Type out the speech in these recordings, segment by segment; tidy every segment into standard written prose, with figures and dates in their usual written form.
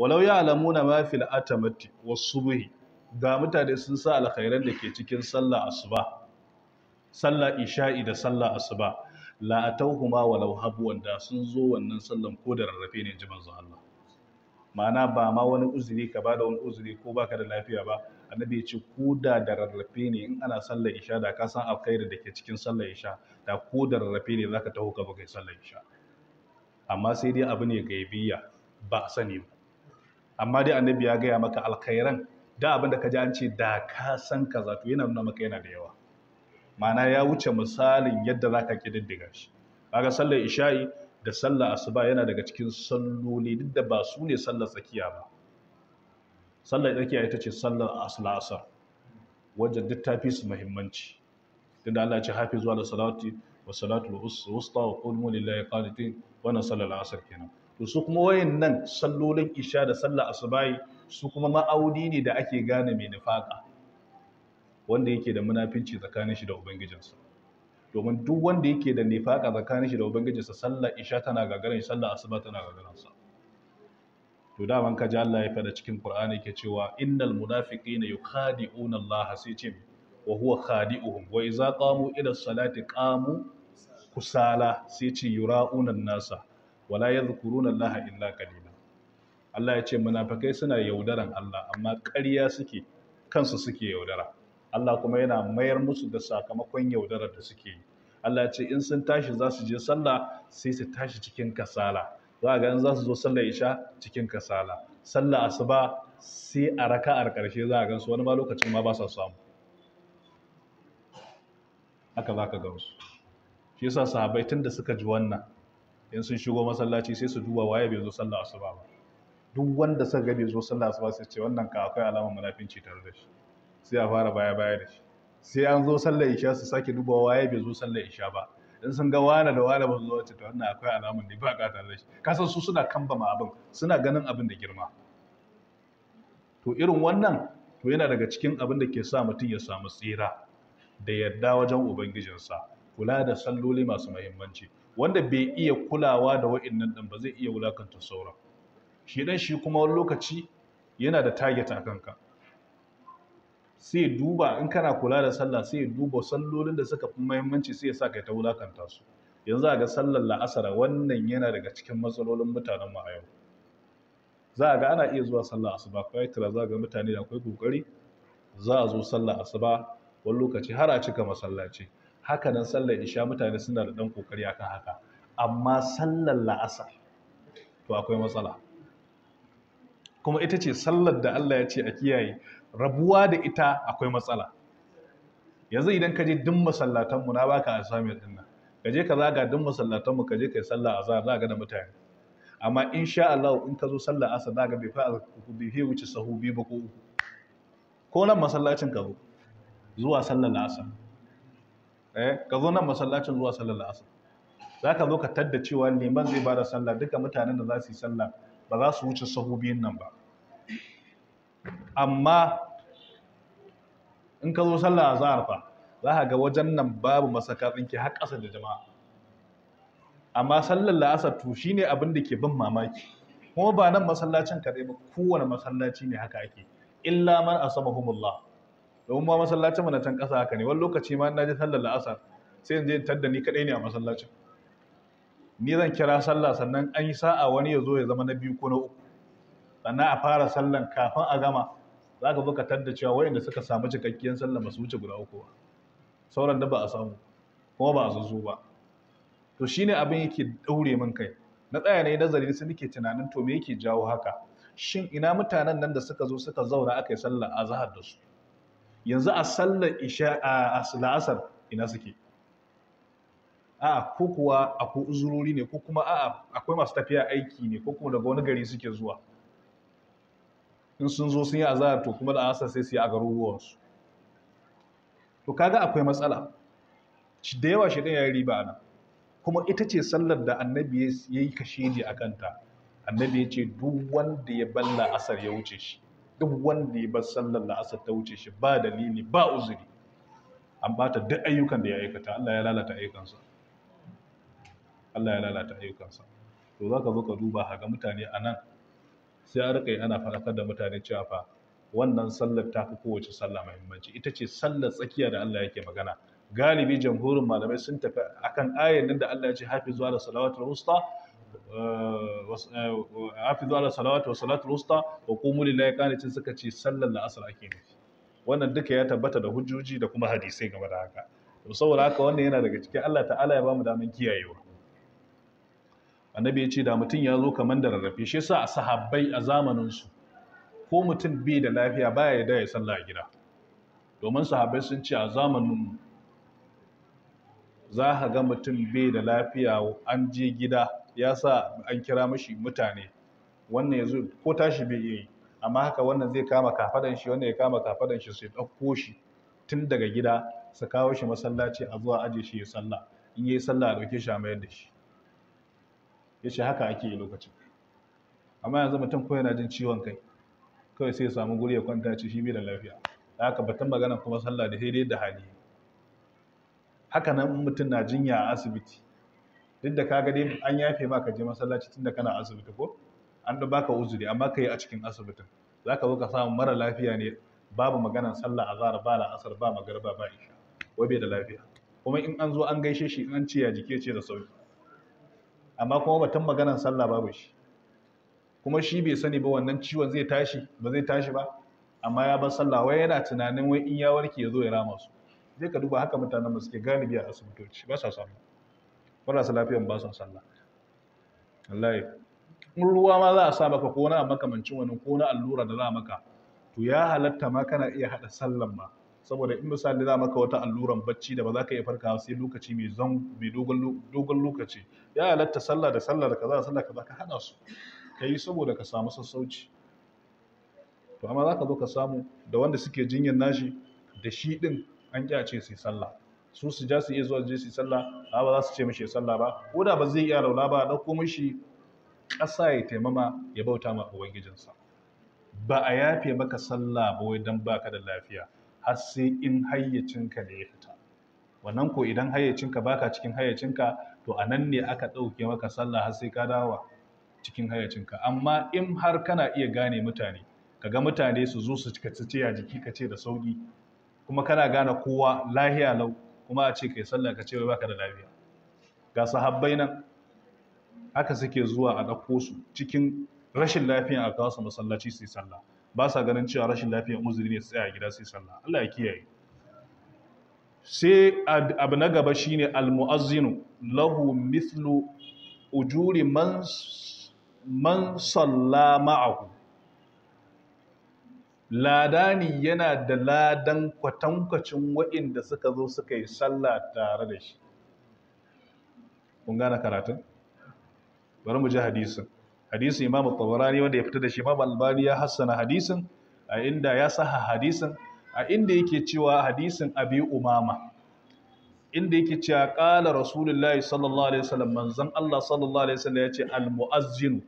Walau ya'lamuna ma fil atamati was-subhi, da mutane sun sa alkhairan da ke cikin sallah asuba, sallah isha'i da sallah asuba, la atawhuma walau habwan, da sun zo wannan sallan ko da rarrafe ne, ji manzo Allah. Ma'ana ba ma wani uzuri ka bada wani uzuri ko baka da lafiya ba, annabi ya ce ko da da rarrafe ne in ana sallar isha, da ka san alkhairin da ke cikin sallar isha, da ko da rarrafe ne zaka taho ka kai sallar isha. Amma sai dai abu ne gaibiya, ba a sani ba. Amma dai annabi ya gaya maka alkhairan da abin da ka ji an ce da ka san kaza, to yana nuna maka yana da yawa. Ma'ana ya wuce misalin yadda zaka kididdiga shi. Kaga sallar isha'i da sallar asuba yana daga cikin salloli, duk da ba su ne sallar tsakiya ba. Sallar tsakiya ita ce sallar asar, wajen duk ta fi su muhimmanci. Tunda Allah ya ce hafizu ala salati wa salatul wusta wa qumu lillahi qanitin, wannan sallar asar kenan. To su kuma wayannan sallolin isha da sallar asubahi su kuma ma'auni ne da ake gane mai nifaka, wanda yake da munafinci tsakanin shi da ubangijinsa. Domin duk wanda yake da nifaka tsakanin shi da ubangijinsa, sallar isha tana gagarin shi, sallar asuba tana gagarin sa. To daman kaji Allah ya faɗa cikin Qur'ani yake cewa innal munafiqina yukhadi'una Allah, sai ce wa huwa khadi'uhum wa idza qamu ila salati qamu kusala, sai ce yura'una an-nasa wala yadhkuruna Allah illa qalila. Allah ya ce munafikai suna yaudaran Allah, amma ƙarya suke, kansu suke yaudara. Allah kuma yana mayar musu da sakamakon yaudarar da suke yi. Allah ya ce in sun tashi za su je sallah sai su tashi cikin kasala. Za ga in za su zo sallar isha cikin kasala, sallar asuba sai a raka'ar ƙarshe za a gansu, wani ma lokacin ma ba sa samu. Haka za ka gansu. Shi yasa sahabbai tun da suka ji wannan, in sun shigo masallaci sai su duba waye bai zo sallar asuba ba. Duk wanda suka ga bai zo sallar asuba sai ce wannan ka akwai alamar munafinci tare da shi. Sai a fara baya baya da shi. Sai an zo sallar isha su sake duba waye bai zo sallar isha ba. In sun ga wane da wane ba su zo, ce to wannan akwai alamar ne ba ka tare da shi. Ka san su suna kambama abin, suna ganin abin da girma. To irin wannan to yana daga cikin abin da ke sa mutum ya samu tsira da yadda wajen ubangijinsa, kula da salloli masu muhimmanci. Wanda bai iya kulawa da wa'innan ɗin ba zai iya wulakanta sauran. Shi dan shi kuma wani lokaci yana da target a kanka. Sai duba in kana kula da sallah, sai duba sallolin da suka fi muhimmanci sai ya sa kai ta wulakanta su. Yanzu a ga sallar la'asar, wannan yana daga cikin matsalolin mutanen mu a yau. Za a ga ana iya zuwa sallar asuba kai tira, za ga mutane da akwai kokari za a zo sallar asuba wani lokaci har a cika masallaci. Haka nan sallar isha mutane suna da dan kokari akan haka. Amma sallar la'asar to akwai matsala. Kuma ita ce sallar da Allah ya ce a kiyaye, rabuwa da ita akwai matsala. Yanzu idan ka je duk masallatanmu, na baka assignment din nan, ka je ka zaga duk masallatanmu, ka je kai sallah azhar, za ga da mutane. Amma insha Allah in ka zo sallar asar za ga bai fi wuce sahu biyu ba ko uku. Ko nan masallacin ka zo zuwa sallar asar, ka zo nan masallacin zuwa sallar asar, za ka zo ka tadda cewa liman zai bada sallah, duka mutanen da za su yi sallah ba za su wuce sahu biyun nan ba. Amma in ka zo sallah azhar fa, za ka ga wajen nan babu masaka tsinke har ƙasa da jama'a. Amma sallar la'asar to shine abin da ke ban mamaki. Kuma ba nan masallacin kaɗai ba, kowane masallaci ne haka ake, illa man asamahumullah. Domin ma masallacin mu na can ƙasa haka ne. Wani lokaci ma na je sallar la'asar sai in je in tadda ni kaɗai ne a masallacin. Ni zan kira sallah, sannan an yi sa'a wani ya zo ya zama na biyu ko na uku, sannan a fara sallan. Kafin a gama za ka zo ka tadda cewa wayanda suka samu cikakkiyar sallah ba su wuce guda uku ba, sauran da ba a samu kuma ba a zuzu ba. To shine abin yake daure min kai. Na tsaya ne nazari, sai nake tunanin to me yake jawo haka? Shin ina mutanen nan da suka zo suka zauna aka yi sallar azhar da su, yanzu a sallar isha a la'asar ina suke? A'a, ko kuwa akwai uzurori ne, ko kuma a'a, akwai masu tafiya aiki ne, ko kuma daga wani gari suke zuwa, in sun zo sun yi azhar to kuma da asar sai su yi a garuruwansu. To kaga akwai matsala da yawa. Shi ɗin ya yi riba nan. Kuma ita ce sallar da annabi ya yi kashedi a kanta. Annabi ya ce duk wanda ya bar la'asar ya wuce shi, duk wanda ya bar sallar la'asar ta wuce shi ba dalili ba uzuri, an bata duk ayyukan da ya aikata. Allah ya lalata ayyukansa, Allah ya lalata ayyukansa. To za ka zo ka duba ga mutane a nan Sai an rika yi ana faɗakar da mutane cewa fa wannan sallar ta fi kowace sallah muhimmanci. Ita ce sallar tsakiya da Allah yake magana. Galibi jamhurin malamai sun tafi akan ayan nan da Allah ya ce hafizu ala salawatul wusta, hafizu ala salawati wa salatul wusta wa qumu lillahi qanitin, suka ce sallar la'asar ake nufi. Wannan duka ya tabbata da hujjoji da kuma hadisai game da haka. To saboda haka wannan yana daga cikin Allah ta'ala ya bamu daman kiyayewa. Annabi ya ce da mutum ya zo kamar da rarrafe, shi yasa a sahabbai a zamanin su ko mutum bai da lafiya baya yarda ya sallah a gida. Domin sahabbai sun ce a zamanin za ka ga mutum bai da lafiya an je gida ya sa an kira mashi mutane, wannan ya zo ko tashi bai iya yi, amma haka wannan zai kama kafadan shi, wannan ya kama kafadan shi, sai ɗauko shi tun daga gida su kawo shi masallaci a zuwa aje shi ya sallah. In yi sallah a ɗauke shi a mayar da shi. Ya ce haka ake yi lokacin. Amma yanzu mutum ko yana jin ciwon kai kawai sai ya samu guri ya kwanta ce shi bai da lafiya. Da haka batun magana kuma sallah da daidai da hali. Haka nan mutum na jinya a asibiti, duk da kaga dai an yafe ma ka je masallaci tunda kana asibiti ko an da baka uzuri, amma ka yi a cikin asibitin. Za ka zo ka samu mara lafiya ne, babu maganan sallah azhar, ba la'asar, ba magariba, ba isha, wai bai da lafiya. Kuma in an zo an gaishe shi, in an ce ya jike, ce da sauki, amma kuma batun maganan sallah babu shi. Kuma shi bai sani ba wannan ciwon zai tashi ba zai tashi ba, amma ya bar sallah, wai yana tunanin wai in ya warke ya zo ya rama su. Zai ka duba haka mutanen mu suke galibi a asibitoci, ba sa samu marasa lafiyan ba sa sallah. Wallahi in ruwa ma za a sa maka ko na makamancin wani ko na allura da za a maka, to ya halatta ma kana iya haɗa sallan ma. Saboda in misali za maka wata alluran bacci da ba za ka iya farkawa sai lokaci mai zan mai dogon lokaci, ya halatta sallah da sallah da kaza sallah kaza ka haɗa su ka yi saboda ka samu sassauci. To amma za ka zo ka samu da wanda suke jinyar nashi da shi ɗin an ƙi a ce su yi sallah. Su su ja su iya zuwa je su yi sallah, amma ba za su ce mishi ya sallah ba, ko da ba zai iya raula ba, a ɗauko mishi ƙasa ya taimama ya bauta ma ubangijinsa. Ba a yafe maka sallah ba wai don baka da lafiya, har sai in hayyacinka ne ya fita. Wannan ko idan hayyacinka baka cikin hayyacinka, to a nan ne aka ɗauke maka sallah har sai ka dawo cikin hayyacinka. Amma in har kana iya gane mutane, kaga mutane su zo su cika ce a jiki ka ce da sauki, kuma kana gane kowa lahiya lau, kuma a ce kai sallah ka ce wai baka da lafiya. Ga sahabbai nan haka suke zuwa a ɗauko su cikin rashin lafiya a kawo su masallaci su yi sallah. Ba sa ganin cewa rashin lafiyan uzuri ne su tsaya a gida su yi sallah. Allah ya kiyaye. Sai abu na gaba shine almu'azzinu lahu mithlu ujuri man salla ma'ahu. Ladani yana da ladan kwatankwacin waɗanda suka zo suka yi sallah tare da shi. Kun gane karatun? Bari mu ji hadisin. Hadisin Imam Tabarani wanda ya fita da shi, Imam Albani ya hassana hadisin a inda ya saha hadisin a inda yake cewa hadisin Abi Umama, inda yake cewa qala Rasulullahi sallallahu alaihi wasallam, manzon Allah sallallahu alaihi wasallam ya ce al-mu'azzinu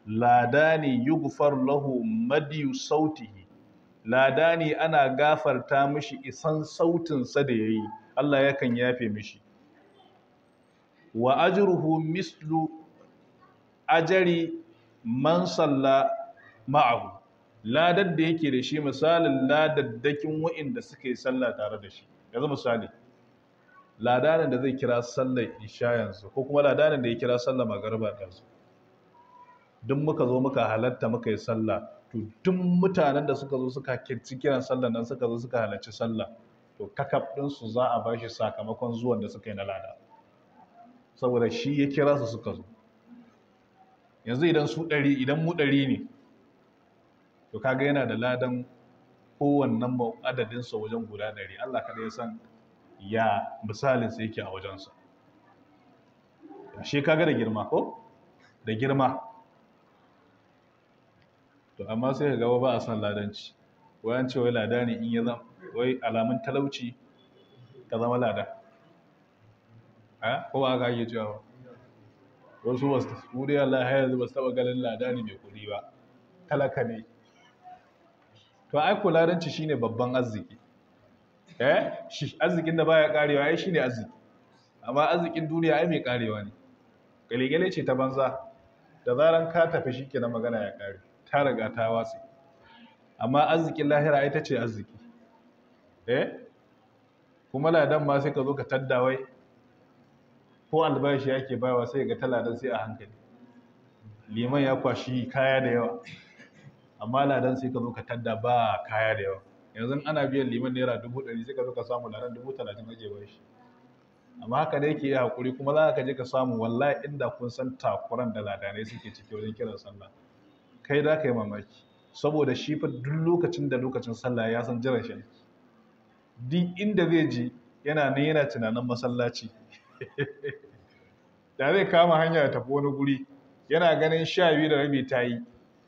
ladani yughfar lahu madiyu sautihi. Ladani ana gafarta mishi isan sautinsa da yayi, Allah yakan yafe mishi. Wa ajruhu mislu ajari man salla ma'ahu. Ladar da yake da shi misalin ladaddakin wa'inda suka yi sallah tare da shi. Yanzu misali ladanin da zai kira sallar isha yanzu, ko kuma ladanin da ya kira sallar magariba yanzu, duk muka zo muka halatta muka yi sallah, to duk mutanen da suka zo suka kirci kiran sallar nan suka zo suka halarci sallah, to kakaf ɗinsu za a bashi sakamakon zuwan da suka yi na lada, saboda shi ya kira su suka zo. Yanzu idan su 100, idan mu 100 ne, to kaga yana da ladan kowannen adadinsa wajen guda 100. Allah kada ya san ya misalinsa yake a wajensa. Shi kaga da girma ko? Da girma. To amma sai ka gaba ba a san ladanci. Wai an ce wai lada ne in ya zama wai alamun talauci ka zama lada. Ha? Ko ba haka ake cewa ba? Wasu ba su wuri Allah har yanzu ba su taɓa ganin lada ne mai kuɗi ba. Talaka ne. To ai ko ladanci shine babban arziki. Shi arzikin da baya karewa ai shine arziki. Amma arzikin duniya ai mai karewa ne. Galegale ce ta banza. Da zaran ka tafi shikenan magana ya kare. Ta riga ta watse. Amma arzikin lahira ita ce arziki. Eh, kuma ladan ma sai ka zo ka tadda wai ko albashi yake bayawa, sai ga taladan sai a hankali. Liman ya kwashi kaya da yawa, amma ladan sai ka zo ka tadda ba kaya da yawa. Yanzu ana biyan liman ₦100,000, sai ka zo ka samu ladan 30,000 ake ba shi. Amma haka da yake yi hakuri. Kuma za ka je ka samu, wallahi inda kun san takuran da ladanai suke ciki wajen kiran sallah, kai za ka yi mamaki. Saboda shi fa duk lokacin da lokacin sallah ya san jiran shi, duk inda zai ji yana nan yana tunanin masallaci. Da zai kama hanya ya tafi wani guri, yana ganin 12:30 ta yi,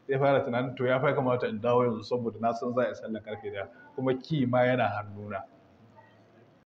zai fara tunanin, "To, ya fa kamata in dawo yanzu, saboda na san za a yi sallar 1:00, kuma ki ma yana hannuna."